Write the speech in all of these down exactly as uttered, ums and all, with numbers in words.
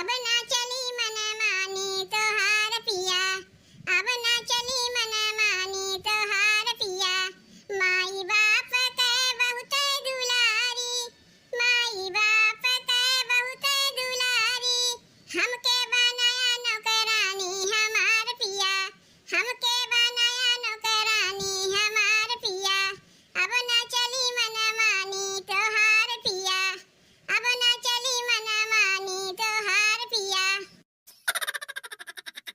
अब ना चली मनमानी तोहार पिया, अब ना चली मनमानी तोहार पिया। माई बाप के बहुत दुलारी, माई बाप के बहुत दुलारी। हमके बनाया नौकरानी हमार पिया, हमके बनाया नौकरानी हमार पिया। अब ना चली मनमानी तोहार पिया, अब ना चली मनमानी तोहार पिया।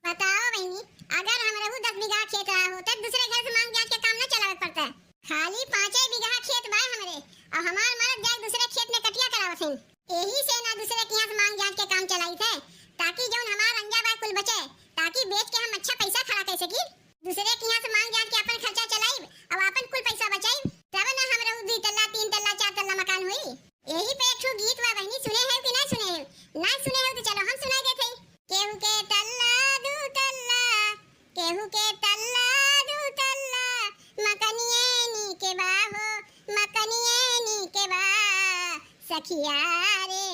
बताओ बहिनी, अगर हमरहू दस बीघा खेत रहा हो, तब दूसरे घर से मांग जांच के काम न चलावे पड़ता। खाली पाँचे बीघा खेत बा हमरे, और हमार मरद जाए दूसरे खेत में कटिया करावत हैं। यही से ना दूसरे के यहाँ से मांग जांच के काम चलाई थे, ताकि जौन हमार रंजा बा कुल बचे, ताकि बेच के हम अच्छा पैसा खड़ा कर सकी। दूसरे के यहाँ से मांग जांच के अपन खर्चा चलाइब, और अपन कुल पैसा बचाइब, तब ना हमरहू दुई तल्ला, तीन तल्ला, चार तल्ला मकान होई। यही पे एक ठो गीत बा बहिनी, सुने हो कि ना सुने हो? ना सुने हो तो चलो हम सुनाई देत हई। केहू के तल्ला दू तल्ला, केहू के तल्ला दू तल्ला, मकनिये नीके बा हो, मकनिये नीके बा। सखिया रे,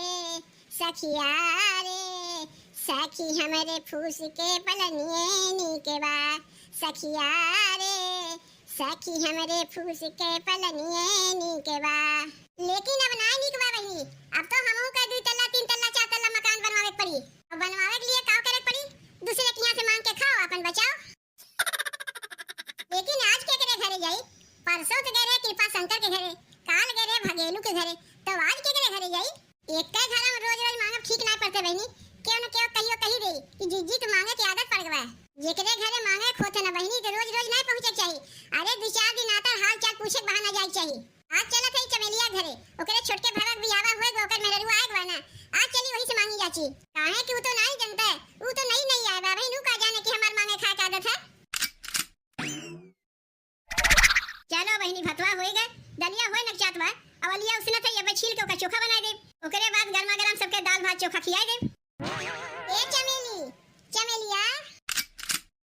सखिया रे, सखी हमरे फूस के पलनिये नीके बा। सखिया रे, सखी हमरे फूस के पलनिये नीक बा। लेकिन अब ना नीक बा बहिनी, अब तो हमहू का दुई तल्ला, तीन तल्ला, चार तल्ला मकान बनवावे के पड़ी। और बनवावे के लिए का करे के पड़ी? दूसरे के यहाँ से मांग के खाओ, अपन बचाओ। लेकिन आज केकरे घरे जाई? परसों तो गए रहे कृपा शंकर के घरे, काल गए रहे भगेलू के घरे, तो आज केकरे घरे जाई? एक के घर में रोज रोज मांगब ठीक ना पड़ते बहिनी, केहू न केहू कहियो कही दे कि जीजी तो मांगे के आदत पड़ गवा। जेकरे घरे मांगे के होते ना बहिनी, तो रोज रोज नहीं पहुँचे के चाही। अरे, दू चार दिन आतर हाल चाल पूछे के बहाना जाए के चाही। आज चलत है चमेलिया घरे, ओकरे छोटके भैया के बियाहवा होए गो, ओकर मेहररुआ आए गवा ना, आज चली वही से मांगी जाची। काहे कि उ तो नहीं जनते, उ तो नई नई आए बा, बहिन उ का जाने कि हमार मांगे खाए के आदत है। चलो बहिनी, भतवा होई गए, दलिया होए नक जात बा, अवलिया उसनत है, ये छील के ओकर चोखा बनाई देब, ओकरे बाद गरमा गरम सबके दाल भात चोखा खियाई देब। ए चमेली, चमेलिया,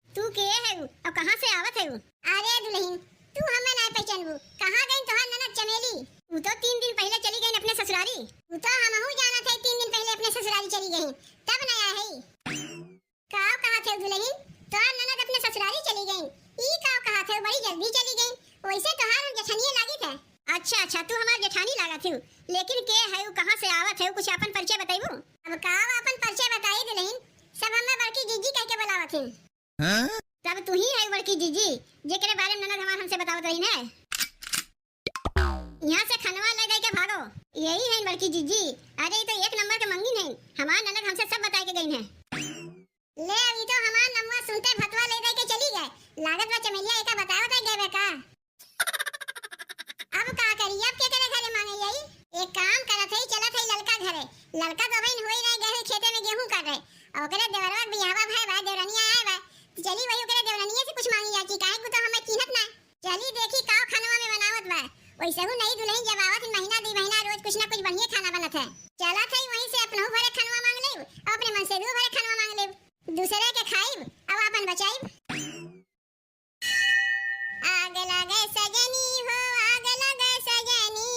तू के है उ, और कहाँ से आवत है उ? अरे दुल्हन, तू हमें ना पहचानबू, कहाँ गई तोहार ननद चमेली? उ तो तीन दिन पहले चली गई अपने ससुरारी। उ तो हमहू जानत है, तीन दिन पहले अपने ससुरारी चली गई, तब नया है। काव कहत है दुल्हन, तोहार ननद अपने ससुरारी चली गई? ई काव कहत है, बड़ी जल्दी चली गई? वैसे तोहार हम जेठनिया लागित है। अच्छा अच्छा, तू हमार जेठानी लागत है, लेकिन के है उ, कहाँ से आवत है उ, कुछ अपन परिचय बताइबू? अब काव अपन परिचय बताई दुल्हन, सब हमें बड़की जीजी कह के बुलावत है। हाँ? तब तू ही है बड़की जीजी, जेकरे बारे में ननद हमार हमसे बतावत रही है। यहाँ से खनवा ले जाके भागो। यही है बड़की जीजी। अरे, ये तो एक नंबर के मंगिन है, हमार ननद हमसे सब बताए के गई है। ले, अभी तो हमार नमवा सुनते भतवा ले दे के चली गए। लागत बा चमेलिया एका बतावत है गए बे का। अब का करी, अब के करे घरे मांगे यही? एक काम करत है, चलत है ललका घरे। ललका तो अबहिन होई रहे, गए हैं खेते में गेहूं काटे। और ओकरे देवरवा के बियाहवा भय बा, देवरनिया आए बा। तो चली वही ओकरे देवरनिया से कुछ मांगी जाची, काहे को तो हमें चिन्हत ना। चली देखी का खनवा में बनावत बा। वैसे हूँ नई दुल्हन जब आवत है, महीना दू महीना रोज कुछ ना कुछ बढ़िया खाना बनत है। चलत है वहीं से अपनहू घरे खनवा मांग लेब, और अपने मन से दू घरे खनवा मांग लेब। दूसरे के खाइब, अब आपन बचाइब। आग लगे सजनी हो, आग लगे सजनी,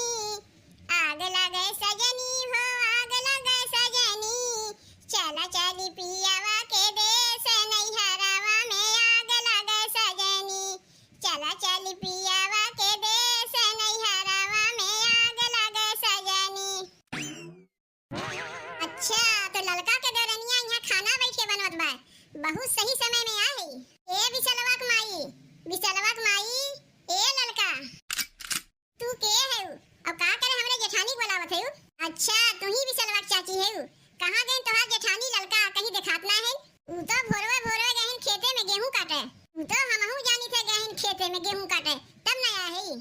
आग लगे सजनी हो, आग लगे सजनी। चला चली पियावा के देश, नैहरावा में आग लगे सजनी। चला चली पियावा के देश, नैहरावा में आग लगे सजनी। अच्छा, तो ललका के देवरनिया यहाँ खाना बैठ के बनवत बा, बहुत सही समय में आ है। ए बिसलवा के माई, बिसलवा के माई, ए ललका, तू के है? और का करे हमरे जेठानी के बुलावत है? अच्छा, तू ही बिसलवा के चाची है? कहाँ गई तोहार जेठानी ललका, कहीं देखात ना है? ऊ तो भोरवे भोरवे गहिन खेते में गेहूं काटे। ऊ तो हमहू जानी थे गहिन खेते में गेहूं काटे, तब ना आए है।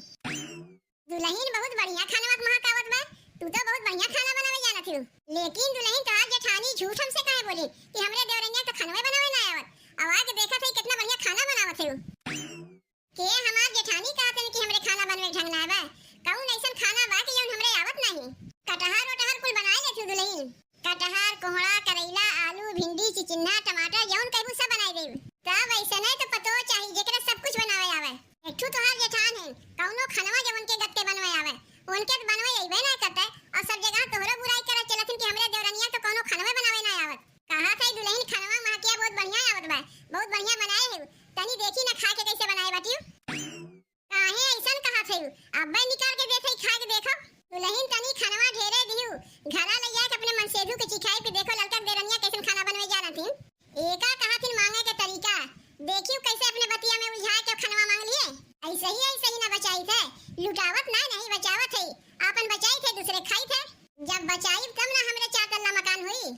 दुल्हन बहुत बढ़िया खाना महकावत बा, तू तो बहुत बढ़िया खाना बनावे जानत हू। लेकिन दुल्हन तोहार जेठानी झूठ हमसे काहे बोली कि हमरे देवरनिया तो खानवे बनावे ना आवत। अब आके देखत है कितना बढ़िया खाना बनावत है। के हमार जेठानी कहत है कि हमरे खाना बनवे के ढंग ना बा। कौन ऐसन खाना बा कि जौन हमरे आवत नाही? कटहर वटहर कुल बनाए लेत हू दुल्हन। कटहर, कोहड़ा, करैला, आलू, भिंडी, चिचिन्हा, टमाटर, जौन कहबू सब बनाई देब। तब ऐसने तो पतोह चाही, जेकरा सब कुछ बनावे आवे। एक ठू तोहार जेठान है, कौनो खनवा जब उनके गत्ते बनवे आवे, उनके तो बनवे अइबे ना करते। और सब जगह तोहरो बुराई करत चलत हन कि हमरे देवरनिया तो कौनो खनवे बनावे ना आवत। बचाइब तब ना हमरे चार तल्ला मकान होई।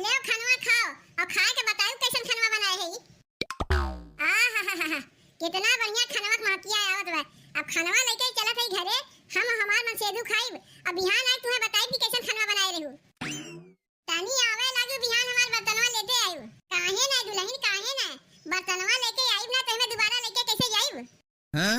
लेव खनवा खाओ और खाए के बताइब कैसन खनवा बनाए है ई। आहाहाहा, कितना बढ़िया खनवा के महकिया आवत बा। अब खनवा लेके चलत है घरे, हम हमार मनसेधू खाइब। अब बिहान आइब तुहें बताइब कि कैसन खनवा बनाए रहू। तनी आवे लागू बिहान हमार बर्तनवा लेते आइब। काहे ना दुलहिन, काहे ना? बर्तनवा लेके आइब ना तो हमें दोबारा लेके कैसे जाइब? हाँ?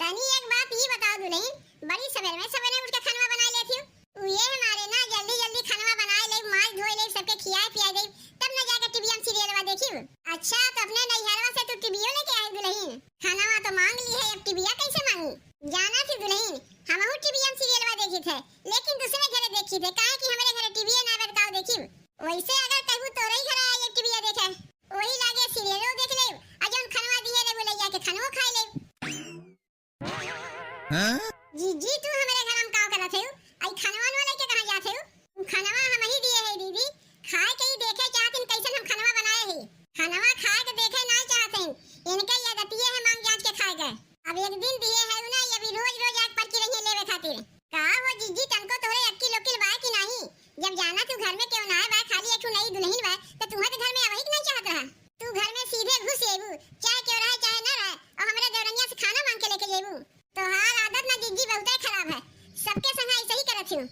तनी एक बात ई बताओ दुलहिन, बड़ी सबेरे में सबेरे उठ के खनवा बनाए लेत हियो। उहे हमारे ना जल्दी जल्दी खनवा बनाए लेब, माज धोए लेब, सबके खियाए पियाए देब, तब ना जाके टीवीया में सीरियलवा देखिब। अच्छा, तो अपने नैहरवा से तू टीवीयो लेके आए दुलहिन? खनवा तो मांग ली है, अब टीवीया कैसे मांगी? जाना थी दुलहिन, हमहू टीवीया में सीरियलवा देखित है, लेकिन दूसरे घरे देखित है, काहे कि हमरे घरे टीवीये ना बा, तो काव देखिब? वैसे अगर कहू तोरे ही घरे आई टीवीया देखे, वही लागे सीरियलो देख लेब, आ जौन खनवा दिए लेबू ले जाके खनवो खाए लेब। हाँ? जीजी, तू हमरे घर में काव करत हेउ? आई खनवा नवा लेके कहाँ जात हेउ? उ खनवा हम ही दिए है दीदी, खाए के ही देखे चाहत हन कैसन हम खनवा बनाए है। खनवा खाए के देखे ना चाहत हन, इनके ये आदतिये है मांग जांच के खाए के। अब एक दिन दिए है ना, ये भी रोज रोज आग पर की रही है लेवे खातिर। का हो जीजी, तनको तोरे अक्की लोकिल बा कि नाही? जब जाना तू घर में केहू नाय बा, खाली एक ठो नई दुलहिन बा, त तुहे त घर में आवही के नाय चाहत रहा। तू घर में सीधे घुस जेबू, चाहे केहू रहे चाहे ना रहे, और हमरे देवरनिया से खाना मांग के लेके जेबू। तोहार आदत ना जीजी बहुते खराब है, सबके संग ऐसे ही करत हूँ।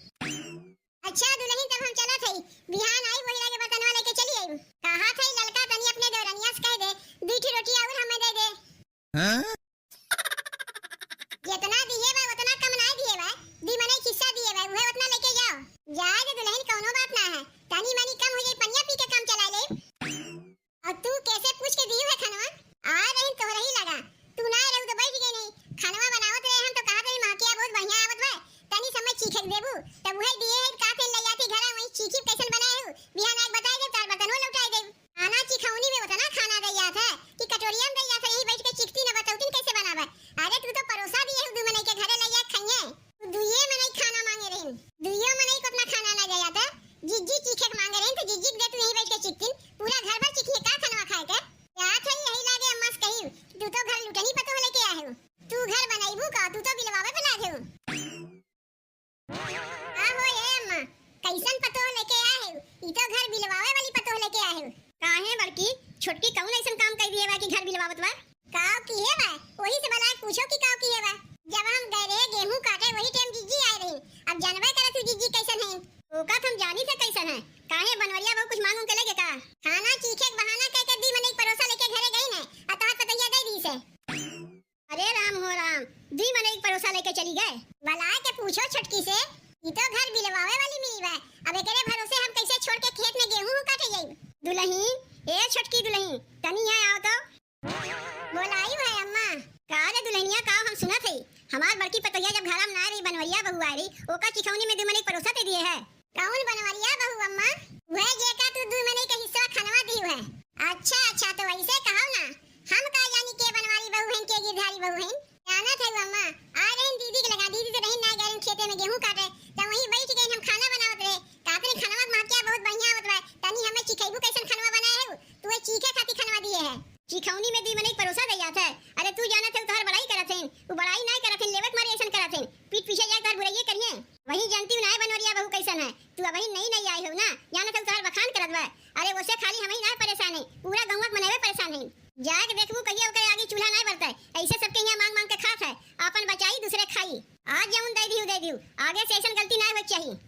अच्छा दुलहिन, तब हम चलत हई, बिहान आई वही लगे बर्तनवा लेके चली आई। कहा थई ललका तनी अपने देवरनिया से कह दे, दुई ठो रोटी और हमें दे दे। हाँ? जितना दिए बा, उतना कम ना दिए बा। दी मनई हिस्सा दिए बा, उहे उतना लेके जाओ। जाए दे दुलहिन, कौनो बात ना है। तनी मनी कम हो जाई, पनिया पी के काम चला ले। और तू कैसे पूछ के दियो है खनवा? आ रही तोहरे ही लगा। तू ना रहू तो बैठ गई नहीं। खनवा बनावत रहे हम तो कहा रही महकिया बहुत बढ़िया आवत बा। तनी समय चीखे के देबू, तब उहे दिए है का फिर ले जाती घरा वहीं चीखी कैसन बनाए हो। बिहान आके बताए दे, तार बर्तनो लौटाए दे। खाना चिखौनी में उतना खाना दे जात है कि कटोरिया में दे जात है, यहीं बैठ के चिखती न बतौतिन कैसे बनावे। अरे तू तो परोसा दिए हो, दू मनई के घरे ले जाके खाइए। तू दुइये मनई खाना मांगे रहिन, दुइयो मनई को अपना खाना ना दे जात है। जिज्जी चीखे के मांगे रहिन तो जिज्जी के दे तू यहीं बैठ के चिखतिन, पूरा घर भर चिखिए का खनवा खाए के। जात है यही लागे अम्मा से कही, तू तो घर लुटनी पतोह लेके आए हो, तू घर बनैबू का, तू तो बिलवावे पे लागे हो। का हो ए अम्मा, कैसन पतोह लेके आए हो? ई तो घर बिलवावे वाली पतोह लेके आए हो। काहे बड़की, छोटकी कौन ऐसन काम कर दिए बा कि घर बिलवावत बा? काव किहे बा? वही से बलाए पूछो कि काव किहे बा। जब हम गए रहे गेहूं काटे, वही टाइम जिज्जी आए रही। अब जानबे करत हूँ जिज्जी कैसन है। ओका तो हम जानी थे कैसन है। काहे बनवरिया बहू कुछ मांग उंग के लेके का? खाना चीखे के बहाना कह के दी मने एक परोसा लेके घरे गई ने, आ तोहर पतोहिया दे दी से। अरे राम हो राम, दुई मनई के परोसा लेके चली गए। बलाए के पूछो छोटकी से, ई तो घर बिलवावे वाली मिली बा। अब एकरे भरोसे हम कैसे छोड़ के खेत में गेहूं काटे जाई? दुलहिन, ए छोटकी दुलहिन, तनी यहाँ आओ तो। बोलाई है अम्मा। का रे दुलहिनिया, का हम सुनत है? हमार बड़की पतोहिया जब घरा में ना रही, बनवरिया बहू आ रही, ओका चिखौनी में दुई मनई के परोसा दे दिए है। कौन बनवरिया बहू अम्मा? वह जेका तू दुई मनई के हिस्सा खनवा दी है। अच्छा, अच्छा, तो वैसे कहो ना, हम का जानी के बनवारी बहू हैं, के गिरधारी बहू हैं? जानत है अम्मा, आ रही दीदी के लगा, दीदी तो रही ना गए खेते में गेहूं काटे, तो वहीं बैठ गए हम खाना बनावत रहे। कहत रही खनवा के महकिया बहुत बढ़िया आवत बा, तनी हमें चिखैबू कैसन खनवा बनाए है? तू वही चीखे खातिर खनवा दिए है। चिखौनी में दी मनई के परोसा दे जात है। अरे तू जानत है तोहर बड़ाई करत हैं, वो बड़ाई ना करत हैं, लेवत मारे ऐसन करत हैं, पीठ पीछे जाके तोहर बुराइये करिए। वही जानती हूँ ना बनवरिया बहू कैसन है, तू अबही नई नई आई हो ना, जानत है तोहर बखान करत बा। अरे वैसे खाली हम ही ना परेशान है, पूरा गौवा के मनैवे परेशान है। जाके देखबू कहिया ओकरे आगे चूल्हा ना बरते, ऐसे सबके यहाँ मांग मांग के खात है, आपन बचाई दूसरे खाई। आज जौन दे दियो दे दियो, आगे से ऐसन गलती ना होए चाहिए।